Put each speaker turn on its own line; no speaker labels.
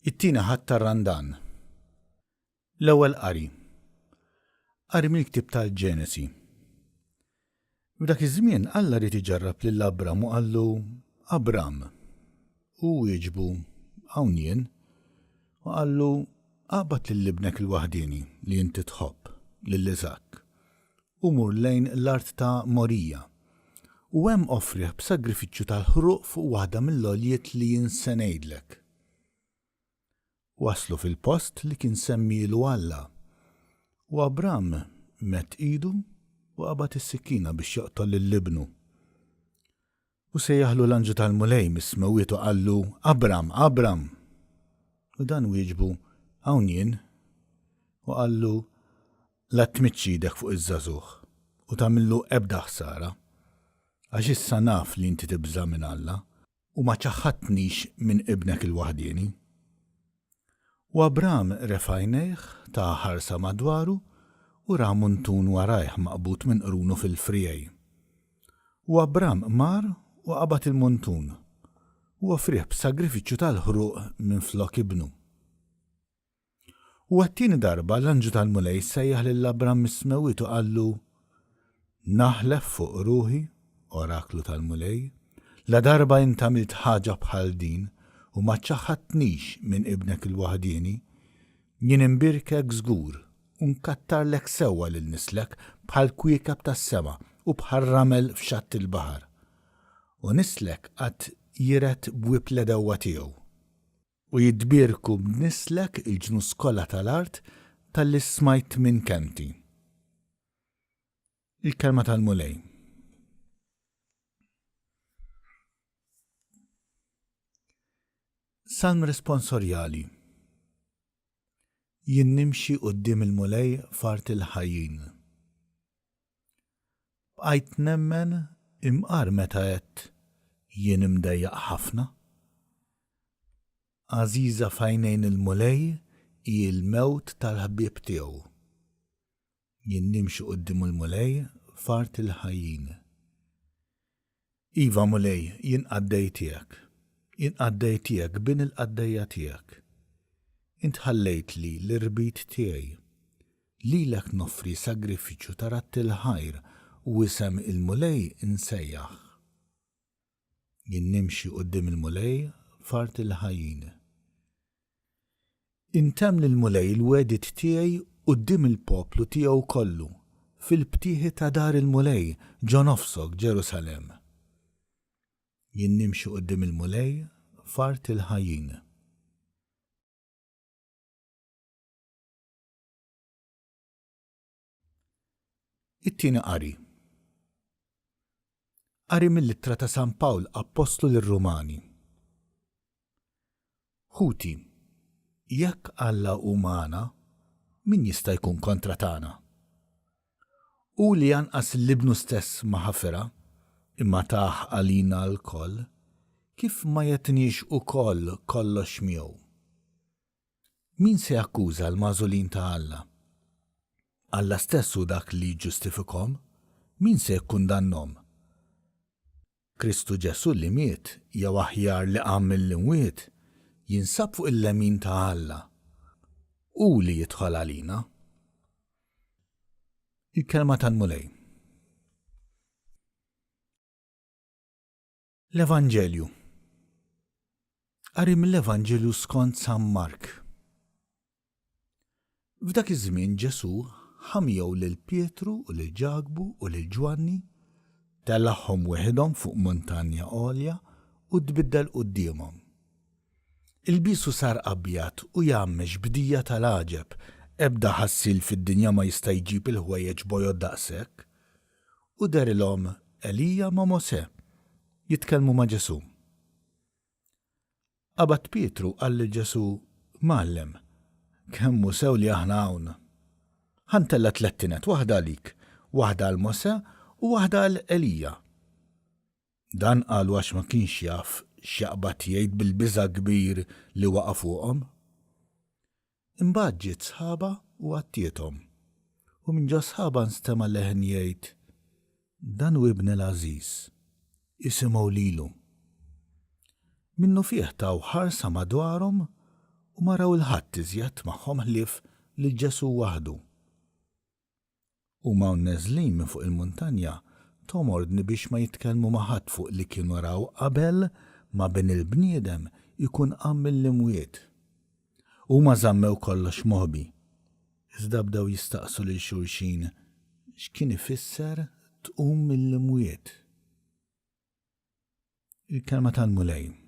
It-tieni Ħadd tar-Randan. L-Ewwel Qari. Qari mill-Ktieb tal-Ġenesi. F'dak iż-żmien Alla ried iġarrab lil Abram u qallu, Abram! Hu wieġbu, Hawn jien. U qallu, Aqbad lil ibnek il-waħdieni li inti tħobb, lil Iżakk, u mur lejn l-art ta' Morija, u hemm offrih b'sagrifiċċju tal-ħruq fuq waħda mill-għoljiet li jien se ngħidlek. Waslu fil-post li kien semmielu Alla, u Abram medd idu u qabad is-sikkina biex joqtol lil ibnu. U sejjaħlu l-anġlu tal-Mulej mis-smewwiet u qallu, Abram, Abram! U dan wieġbu, Hawn jien. U qallu, La tmiddx idek fuq iż-żagħżugħ u tagħmillu ebda ħsara, għax issa naf li inti tibża' minn Alla, u ma ċaħħadtnix minn ibnek il-waħdieni. U Abram refa' għajnejh, ta ħarsa madwaru, u ra muntun warajh maqbud minn qrunu fil-friegħi. U Abram mar u qabad il-muntun, u offrieh b'sagrifiċċju tal-ħruq minflok ibnu. U għat-tieni darba l-anġlu tal-Mulej sejjaħ lil Abram mis-smewwiet u qallu, Naħlef fuq ruħi, oraklu tal-Mulej, ladarba int għamilt ħaġa bħal din u ma ċaħħadtnix minn ibnek il-waħdieni, jien inbierkek żgur u nkattarlek sewwa lil nislek bħall-kwiekeb tas-sema u bħar-ramel f'xatt il-baħar. U nislek għad jiret bwieb l-għedewwa tiegħu. U jitbierku b'nislek il-ġnus kollha tal-art talli smajt minn kelmti. Il-Kelma tal-Mulej. Salm responsorjali. Jien nimxi quddiem il-Mulej f'art il-ħajjin. Bqajt nemmen imqar meta għedt, Jien imdejjaq ħafna. Għażiża f'għajnejn il-Mulej hi l-mewt tal-ħbieb tiegħu. Jien nimxi quddiem il-Mulej f'art il-ħajjin. Iva, Mulej, jien qaddej tiegħek. Jien qaddej tiegħek, bin il-qaddejja tiegħek. Int ħallejtli l-irbit tiegħi. Lilek noffri sagrifiċċju ta' radd il-ħajr u isem il-Mulej insejjaħ. Jien nimxi quddiem il-Mulej f'art il-ħajjin. Intemm lill-Mulej il-wegħdiet tiegħi quddiem il-poplu tiegħu kollu, fil-btieħi ta' dar il-Mulej, ġo nofsok, Ġerusalemm. Jien nimxi quddiem il-Mulej f'art il-ħajjin. It-tieni qari. Qari mill-Ittra ta' San Pawl Appostlu lir-Rumani. Ħuti, jekk Alla hu magħna, min jista' jkun kontra tagħna? Hu li anqas 'l Ibnu stess ma ħafirha, imma tah għalina lkoll, kif ma jagħtiniex ukoll kollox miegħu? Min se jakkuża l-magħżulin ta' Alla? Alla stess hu dak li jiġġustifikhom, min se jikkundannhom? Kristu Ġesù li miet, jew aħjar li qam mill-imwiet, jinsab fuq il-lemin ta' Alla. Hu li jidħol għalina. Il-Kelma tal-Mulej. L-Evanġelju. Qari mill-Evanġelju skont San Mark. F'dak iż-żmien Ġesù ħa miegħu lil Pietru u lil Ġakbu u lil Ġwanni, tellagħhom weħidhom fuq muntanja għolja u tbiddel quddiemhom. Ilbiesu sar abjad u jgħammex b'dija tal-għaġeb, ebda ħassiel fid-dinja ma jista' jġib il-ħwejjeġ bojod daqshekk. U dehrilhom Elija ma' Mosè, jitkellmu ma' Ġesù. Qabad Pietru qal lil Ġesù, Mgħallem, kemm hu sew li aħna hawn! Ħa ntella' tlett tined, waħda għalik, waħda għal Mosè u waħda għal Elija. Dan qalu għax ma kienx jaf x'jaqbad jgħid bil-biża' kbir li waqa' fuqhom. Imbagħad ġiet sħaba u għattiethom, u minn ġos-sħaba nstema' leħen jgħid, Dan hu Ibni l-għażiż, isimgħu lilu. Minnufih taw ħarsa madwarhom. U ma raw 'il ħadd iżjed magħhom ħlief lil Ġesù waħdu. Huma u neżlin minn fuq il-muntanja, tahom ordni biex ma jitkellmu ma' ħadd fuq li kienu raw qabel ma Bin il-bniedem ikun qam mill-imwiet. Huma żammew kollox moħbi, iżda bdew jistaqsu lil xulxin x'kien ifisser tqum mill-imwiet. Il-Kelma tal-Mulej.